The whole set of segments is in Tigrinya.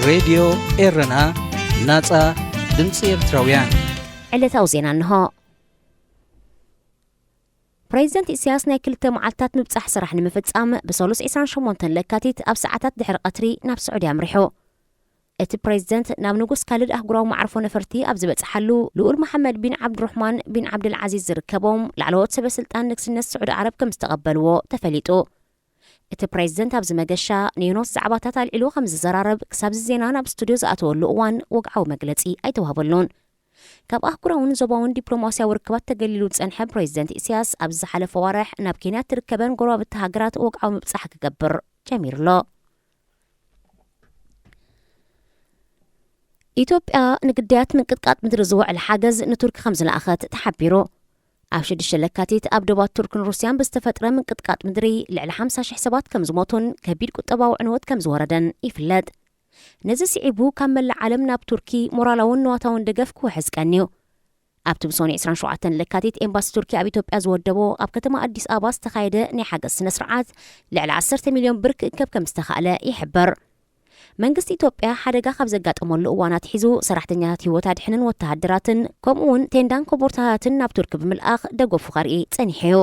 ሬድዮ ኤረና፣ ናጻ ድምጺ ኤርትራውያን። ዕለታዊ ዜና እንሆ። ፕሬዚደንት ኢሳያስ ናይ ክልተ መዓልታት ምብጻሕ ስራሕ ንምፍጻም ብሰሉስ ዕስራን ሸሞንተን ለካቲት ኣብ ሰዓታት ድሕሪ ቀትሪ ናብ ስዑዲ ኣምሪሑ። እቲ ፕሬዚደንት ናብ ንጉስ ካልድ ኣህጉራዊ መዓርፎ ነፈርቲ ኣብ ዝበጽሓሉ፣ ልኡል መሓመድ ቢን ዓብዱራሕማን ቢን ዓብድልዓዚዝ ዝርከቦም ላዕለዎት ሰበ ስልጣን ንግስነት ስዑዲ ዓረብ ከም ዝተቐበልዎ ተፈሊጡ። እቲ ፕሬዚደንት ኣብዚ መገሻ ንዮኖስ ዛዕባታት ኣልዒሉ ከም ዝዘራረብ ክሳብ እዚ ዜና ናብ ስቱድዮ ዝኣተወሉ እዋን ወግዓዊ መግለጺ ኣይተዋህበሉን። ካብ ኣህጉራውን ዞባውን ዲፕሎማስያዊ ርክባት ተገሊሉ ዝጸንሐ ፕሬዚደንት ኢሳያስ ኣብዚ ዝሓለፈ ዋርሕ ናብ ኬንያ እትርከበን ጎረባብቲ ሃገራት ወግዓዊ ምብጻሕ ክገብር ጀሚሩ ኣሎ። ኢትዮጵያ ንግዳያት ምንቅጥቃጥ ምድሪ ዝውዕል ሓገዝ ንቱርኪ ከም ዝለኣኸት ተሓቢሩ። ኣብ ሽዱሽተ ለካቲት ኣብ ዶባት ቱርክን ሩስያን ብዝተፈጥረ ምንቅጥቃጥ ምድሪ ልዕሊ ሓምሳ ሽሕ ሰባት ከም ዝሞቱን ከቢድ ቁጠባዊ ዕንወት ከም ዝወረደን ይፍለጥ። ነዚ ስዒቡ ካብ መላእ ዓለም ናብ ቱርኪ ሞራላውን ንዋታውን ደገፍ ክውሕዝ ቀንዩ። ኣብቲ ብሶኒ ዕስራን ሸውዓተን ለካቲት ኤምባሲ ቱርኪ ኣብ ኢትዮጵያ ዝወደቦ ኣብ ከተማ ኣዲስ ኣበባ ዝተኻየደ ናይ ሓገዝ ስነ ስርዓት ልዕሊ ዓሰርተ ሚልዮን ብር ክእከብ ከም ዝተኻእለ ይሕበር። መንግስቲ ኢትዮጵያ ሓደጋ ካብ ዘጋጠመሉ እዋን ኣትሒዙ ሰራሕተኛታት ህይወት ኣድሕንን ወተሃደራትን ከምኡ እውን ቴንዳን ኮቦርታታትን ናብ ቱርኪ ብምልኣኽ ደገፉ ከርኢ ጸኒሑ እዩ።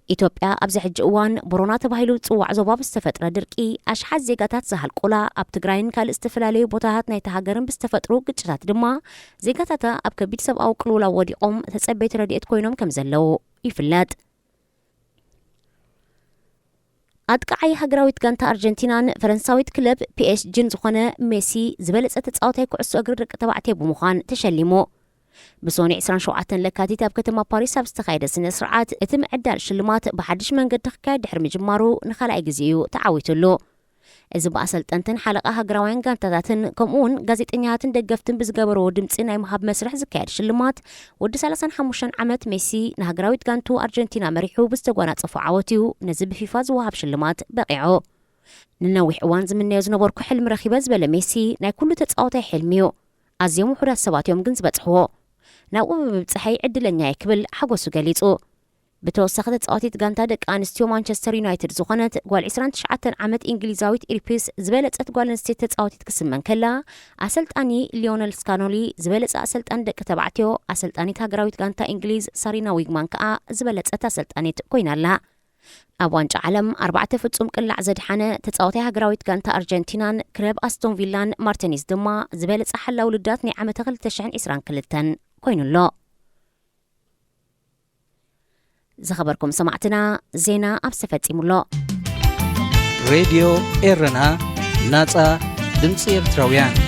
ኢትዮጵያ ኣብዚ ሕጂ እዋን ቦሮና ተባሂሉ ዝጽዋዕ ዞባ ብዝተፈጥረ ድርቂ ኣሽሓት ዜጋታት ዝሃልቁላ፣ ኣብ ትግራይን ካልእ ዝተፈላለዩ ቦታታት ናይቲ ሃገርን ብዝተፈጥሩ ግጭታት ድማ ዜጋታታ ኣብ ከቢድ ሰብኣዊ ቅልውላው ወዲቖም ተጸበይቲ ረድኤት ኮይኖም ከም ዘለዉ ይፍለጥ። ኣጥቃዓይ ሃገራዊት ጋንታ ኣርጀንቲናን ፈረንሳዊት ክለብ ፒኤስጂን ዝኾነ ሜሲ ዝበለጸ ተጻዋታይ ኩዕሶ እግሪ ደቂ ተባዕትዮ ብምዃን ተሸሊሙ። ብሶኒ ዕስራን ሸውዓተን ለካቲት ኣብ ከተማ ፓሪስ ኣብ ዝተኻየደ ስነ ስርዓት እቲ ምዕዳል ሽልማት ብሓድሽ መንገዲ ክካየድ ድሕሪ ምጅማሩ ንኻልኣይ ግዜ እዩ ተዓዊቱሉ። እዚ ብኣሰልጠንትን ሓለቓ ሃገራውያን ጋንታታትን ከምኡ እውን ጋዜጠኛታትን ደገፍትን ብዝገበርዎ ድምፂ ናይ ምሃብ መስርሕ ዝካየድ ሽልማት ወዲ ሰላሳን ሓሙሽተን ዓመት ሜሲ ንሃገራዊት ጋንቱ ኣርጀንቲና መሪሑ ብዝተጓናፀፎ ዓወት እዩ ነዚ ብፊፋ ዝወሃብ ሽልማት በቒዑ። ንነዊሕ እዋን ዝምነዮ ዝነበርኩ ሕልሚ ረኺበ ዝበለ ሜሲ ናይ ኩሉ ተፃዋታይ ሕልሚ እዩ። ኣዝዮም ውሑዳት ሰባት እዮም ግን ዝበፅሕዎ። ናብኡ ብምብፅሐይ ዕድለኛ እየ ክብል ሓጎሱ ገሊፁ። ብተወሳኺ ተፃዋቲት ጋንታ ደቂ ኣንስትዮ ማንቸስተር ዩናይትድ ዝኾነት ጓል ዕስራን ትሽዓተን ዓመት እንግሊዛዊት ኢርፒስ ዝበለፀት ጓል ኣንስተይቲ ተፃዋቲት ክስመን ከላ ኣሰልጣኒ ሊዮነል ስካኖሊ ዝበለፀ ኣሰልጣኒ ደቂ ተባዕትዮ ኣሰልጣኒት ሃገራዊት ጋንታ እንግሊዝ ሳሪና ዊግማን ከዓ ዝበለፀት ኣሰልጣኒት ኮይና ኣላ። ኣብ ዋንጫ ዓለም ኣርባዕተ ፍጹም ቅላዕ ዘድሓነ ተፃዋታይ ሃገራዊት ጋንታ ኣርጀንቲናን ክለብ ኣስቶን ቪላን ማርቲኒዝ ድማ ዝበለፀ ሓላው ልዳት ናይ ዓመተ ክልተ ሽሕን ዕስራን ክልተን ኮይኑ ኣሎ። ዝኸበርኩም ሰማዕትና ዜና ኣብ ተፈጺሙ ኣሎ። ሬድዮ ኤረና፣ ናጻ ድምጺ ኤርትራውያን።